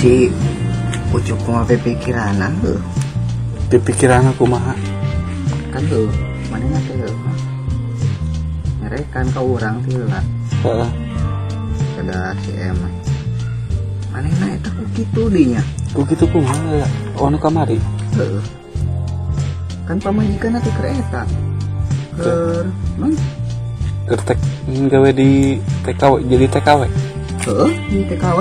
Si Ucup kumaha pikiranna heuh. Pikiranna kumaha? Kan heuh, manehna teh heuh. Ngerekan ka urang teh heula. Heeh. Kada si Emeh. Manehna eta ku kitu dinya. Ku kitu kumaha? Oh nu kamari. Heeh. Kan pamajikanna teh keur eta. Keur non? Keur tek gawe di TKW, jadi TKW. Heeh, di TKW.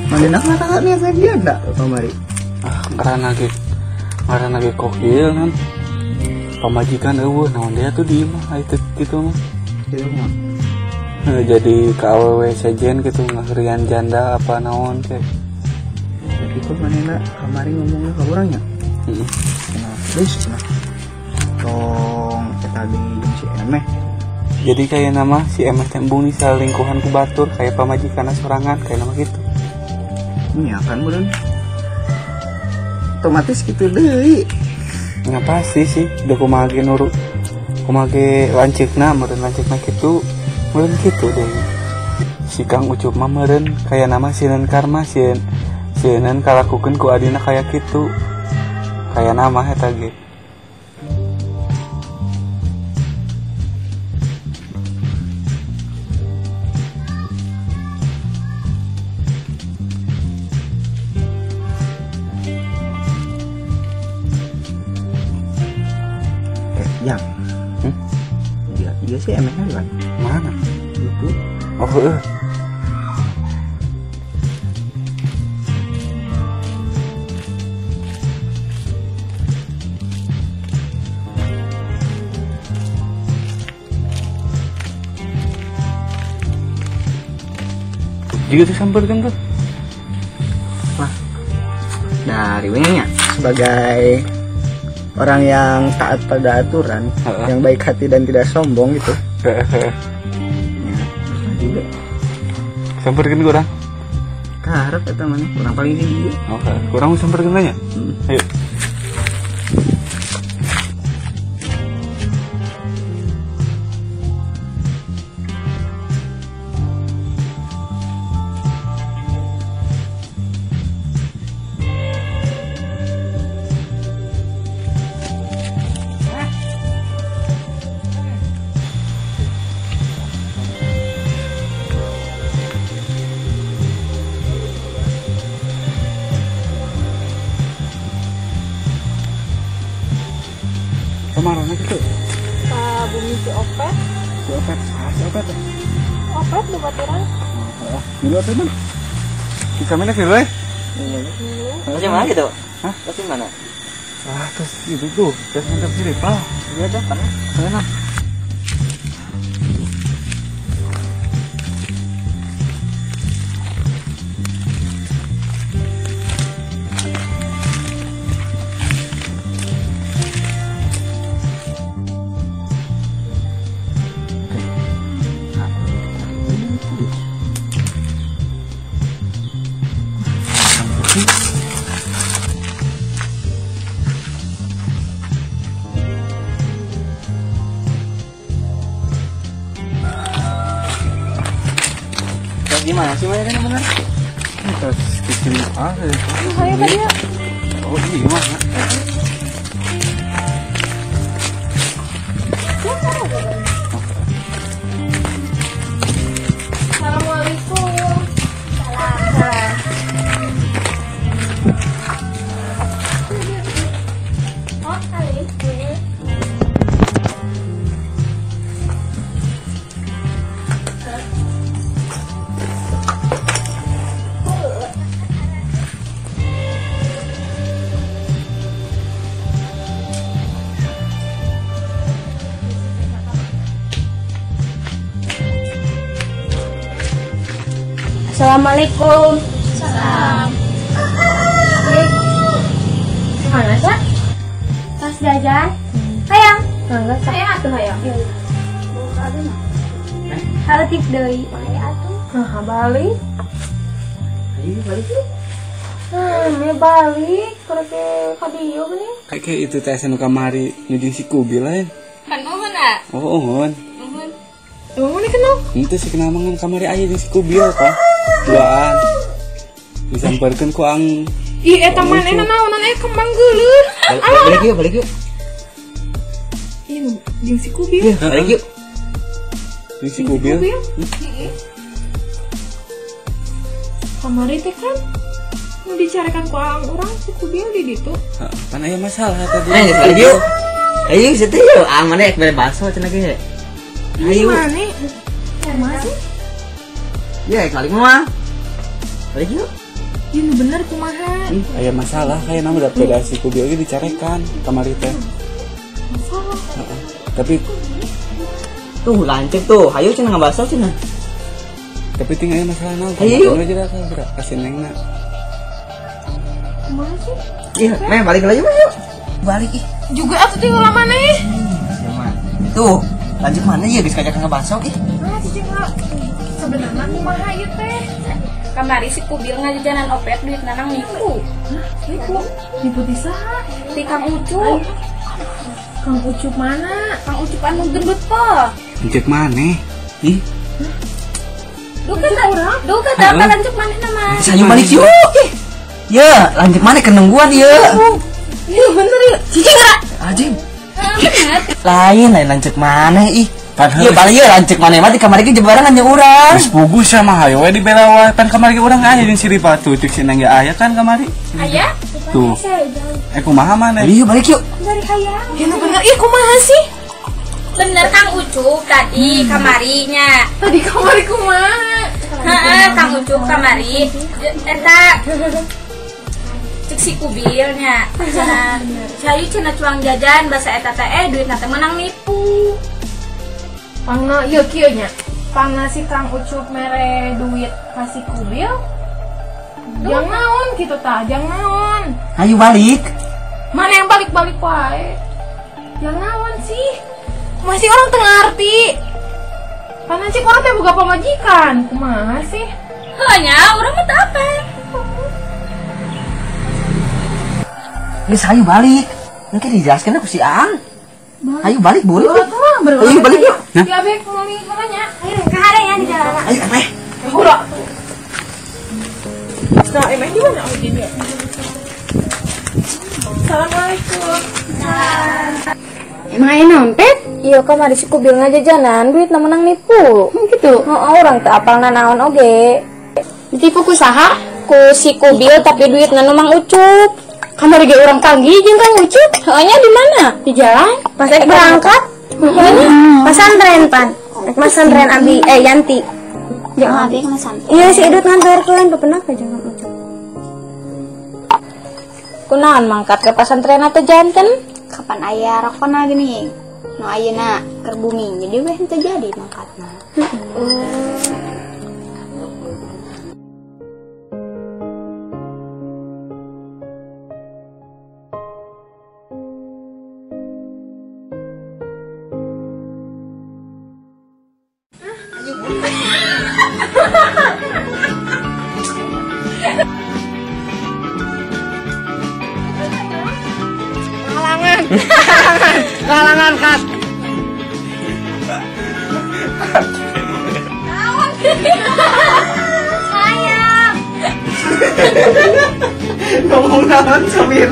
Manehna mah biasa janda kamari. Ah, ngaranna ge kokil kan. Pamajikan eueuh naon dia tuh di imah itu kitu mah. Kitu mah. Jadi ka awewe sejen gitu ngaherian janda apa naon teh. Tapi kok manehna kamari ngomongna ka urang nya? Heeh. Nah, terus nah. Tong eta deui jeung si Emeh. Jadi kayak nama si Emeh teh embung disalingkuhan ku batur kayak pamajikanna sorangan kayak nama gitu. Iya kan meureun. Otomatis gitu deui. Nya pasti sih, da kumaha ge nurut. Kumaha ge lanceukna, meureun lanceukna kitu, meureun kitu deui. Si Kang Ucup mah meureun kaya nama sieun karma sieun sieunan kalakukeun ku adina kaya kitu. Kaya nama eta ge. Jam. Iya, iya sih emehnya kan. Mana? Itu. Oh, heeh. Juga tuh samperkeun tuh. Wah. Dari wenya sebagai orang yang taat pada aturan, yang baik hati dan tidak sombong gitu. Ya, juga. Samperkeun kurang? Karep eta maneh, kurang paling tinggi. Oke, kurang samperkeun nya? Ayo. Kemana gitu? Ka bumi si Opet. Si Opet, si Opet ya? Opet lu baturan. Oh, dulu apa bang? Kita mana sih, Loy? Masih mana gitu? Hah? Masih mana? Ah, terus itu tuh, terus mantap sih, Pak. Iya dah, mana? Mana? Gimana sih mana kan bener? Terus kecil ah. Ayo tadi ya. Oh iya gimana? Assalamualaikum. Salam. Oh kali. Assalamualaikum. Salam. Mana sih? Tas jajan. Hayang. Mangga saya atuh hayang. Iya. Halo tip deui. Maya atuh. Nah, balik. Ayo balik yuk. Nah, balik keur ka dieu geuning. Kayak itu teh anu kamari nu jeung si Kubil lain. Kan nuhun ah. Oh, nuhun. Nuhun. Emang mana kenal? Itu sih kenal mangan kamari aya jeung si Kubil kok. Duaan. Disamperkeun ku ang. Ih eta manehna naonan kembang geuleuh. Balik yuk, balik yuk. Ih, jeung si Kubil. Balik yuk. Jeung si Kubil. Heeh. Kamari teh kan nu dicarikan ku ang urang si Kubil di ditu. Heeh, pan aya masalah tadi. Balik yuk. Ayo situ yuk, ang maneh ek mere baso cenah ge. Ayo. Maneh. Kumaha sih? Ya, balik mah. Balik yuk. Ini bener kumaha. Aya masalah kayak nama udah beda si Kubil ge dicarekan kamari teh. Masalah. Tapi tuh lanceuk tuh, hayu cenah ngabaso cenah. Tapi tinggal aya masalah naon? Ayo. Aja dah kasih nengna. Kumaha sih? Iya, meh balik lagi yuk. Balik ih. Juga atuh tinggal maneh. Sia mah. Tuh, lanjut mana ya geus kajakan ngabaso ih. Ah, cicing lah. Sebenarnya kumaha ieu teh? Kamari si Kubil ngajajanan opet duit nanang nipu. Hah? Nipu? Nipu di saha? Di Kang Ucup. Kang Ucup mana? Kang Ucup anu gendut po. Lanceuk maneh? Ih. Duka teh urang? Duka teh apa lanceuk maneh nama? Ayo balik yuk. Ya, lanceuk maneh keur nungguan ieu. Iya bener ya. Cicing gerak. Anjing. Lain lain lanceuk maneh ih. Padahal iya balik ya lanceuk maneh mah di kamari ge jebarangan nya urang. Geus puguh sama hayo we dibela wae pan kamari ge urang aya jeung si Rifa tuh cek si Neng ge aya kan kamari. Aya? Tuh. Kumaha maneh? Iya balik yuk. Dari hayang. Ya nu bener ih kumaha sih? Bener Kang Ucup tadi kamarinya. Tadi kamari kumaha? Heeh, Kang Ucup kamari eta cek si Kubilnya. Cenah hayu cenah cuang jajan basa eta teh duitna teh menang nipu. Pangna ieu kieu nya. Pangna si Kang Ucup mere duit ka si Kubil. Jang naon kitu tah, jang naon. Ayo balik. Mana yang balik-balik wae? Jang naon sih? Masih orang teu ngarti. Pan cik urang teh boga pamajikan, kumaha sih? Heuh nya, urang mah teu apa. Geus hayu balik. Engke dijelaskeun ku si Aang. Ayo balik boleh. Ayo balik yuk. Ya bek meuli kumaha? Ayo kahare ya di jalan. Ayo teh. Hura. Nah, emang di mana oh dia? Assalamualaikum. Emang aya naon, Pet? Iya, kamari si Kubil ngajajanan duit menang nipu. Gitu. Heeh, urang teu apal nanaon oge. Ditipu ku saha? Ku si Kubil tapi duitna nu Mang Ucup. Kamari ge urang panggih jeung Kang Ucup. Heeh nya di mana? Di jalan. Pas ek berangkat. Heeh nya. Pasantren pan. Ek masantren abi Yanti. Jeung abi ke masantren. Iya si Idut ngantarkeun pepenak ka jeung Kang Ucup. Kunaon mangkat ke pasantren teh janten? Kapan aya rokona gini? Nu ayeuna keur booming jadi weh teu jadi mangkatna. Kalangan kat. Sayang. Ngomong naon samir.